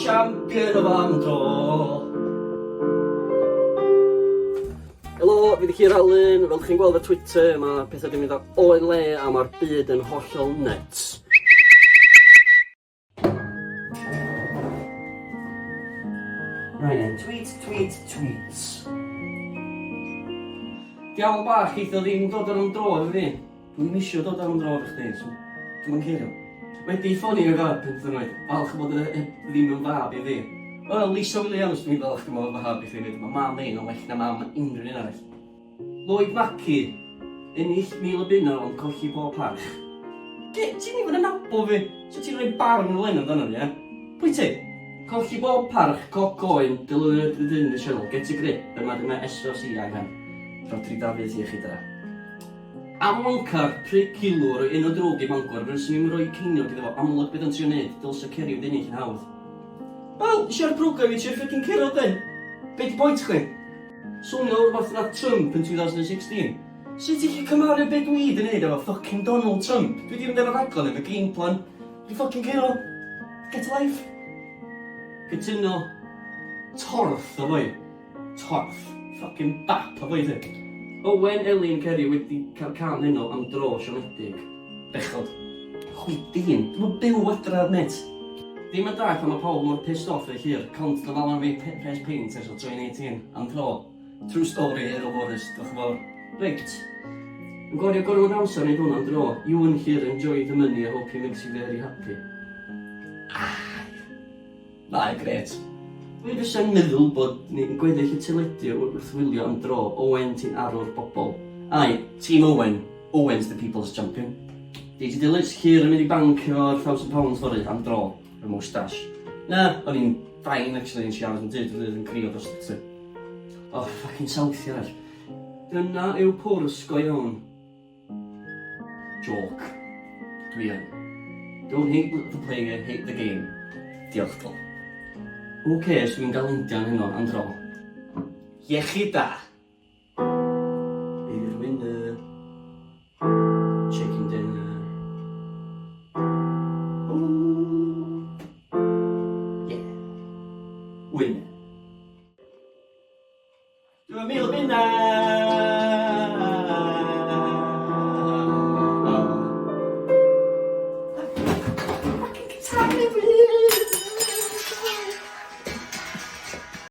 Champion of Am Dro. Helo, fi 'di Llyr Alun, fel chi'n gweld ar Twitter, mae pethau 'di mynd o'i le a mae'r byd yn hollol nuts. Right then, tweet, tweet, tweets. Diawl bach, geith o ddim dod ar ymdro efo fi. Dwi'm isio dod ar ymdro efo chdi, so dwi'm yn cerio. Wedi ffonio i fab 15 oed, falch bod y ddim yn fab i fi. Wel, Lisa Williams, dwi'n falch dim ond fab i chdi 'fyd, mae mam fi'n well na mam unrhyw un arall. Lloyd Mackie, ennill 1000 o bunna ond colli pob parch. Be? Ti'm even yn nabo fi! Sut ti'n rhoi barn fel hyn amdano fi, ie? Pwy ti? Colli bob parch, coc oen, dylunio dy ddyn dy channel, get a grip, dyma dyma SOC angen. Rhodri Dafydd iechyd da. Am wancar, pric cilw, rhoi enw drwg i Bangor, fyswn i'm yn rhoi ceiniog iddo fo, amlwg beth o'n trio neud, dylse Ceri wedi ennill yn hawdd. Wel, isio ar program i trio ffycin curo den! Be di point chdi? Swnio fel rwbath nath Trump yn 2016. Sut ti'n gallu cymharu be dwi di neud efo ffycin Donald Trump? Dwi di mynd efo rhaglen efo game plan. Dwi ffycin curo. Get a life. Cytuno. Torth o foi. Torth. Ffycin bap o foi ti. Owen, Elin, Ceri wedi cael cân heno am dro siomedig. Bechod. Chwydin. Dwi'm yn byw adra mêt. Ddim yn dallt pam ma pawb mor pissed off efo Llyr, cont na ddal fi pres peint ers o 2018, am dro. True story Eryl Morris, diolch yn fawr. Reit. Yn gwario gormod o amser neud hwn am dro. You and Llyr enjoy the money I hope he makes you very happy. Aye. Mae, grêt. Pwy fysa'n meddwl bod ni'n gweddill y teledu wrth wylio am dro, Owen ti'n arwr bobol. Aye, Team Owen, Owen's the people's champion. Deji Dilys, Llyr yn mynd i banc efo'r £1000 fory, am dro, y moustache. Na, o'n i'n fine actually, nes i aros yn tŷ drwy'r dydd yn crio dros y tŷ. Oh, fucking Southie arall. Dyna yw pwrs go iawn. Jôc. Dwi yn. Don't hate the player, hate the game. Diolch Dol. Who cares, dwi'n gael Indian heno, am dro. Iechyd da! I'r winner. Chicken dinner. Ooh. Yeah. Winner. Dwi'n 1000 o bunnau!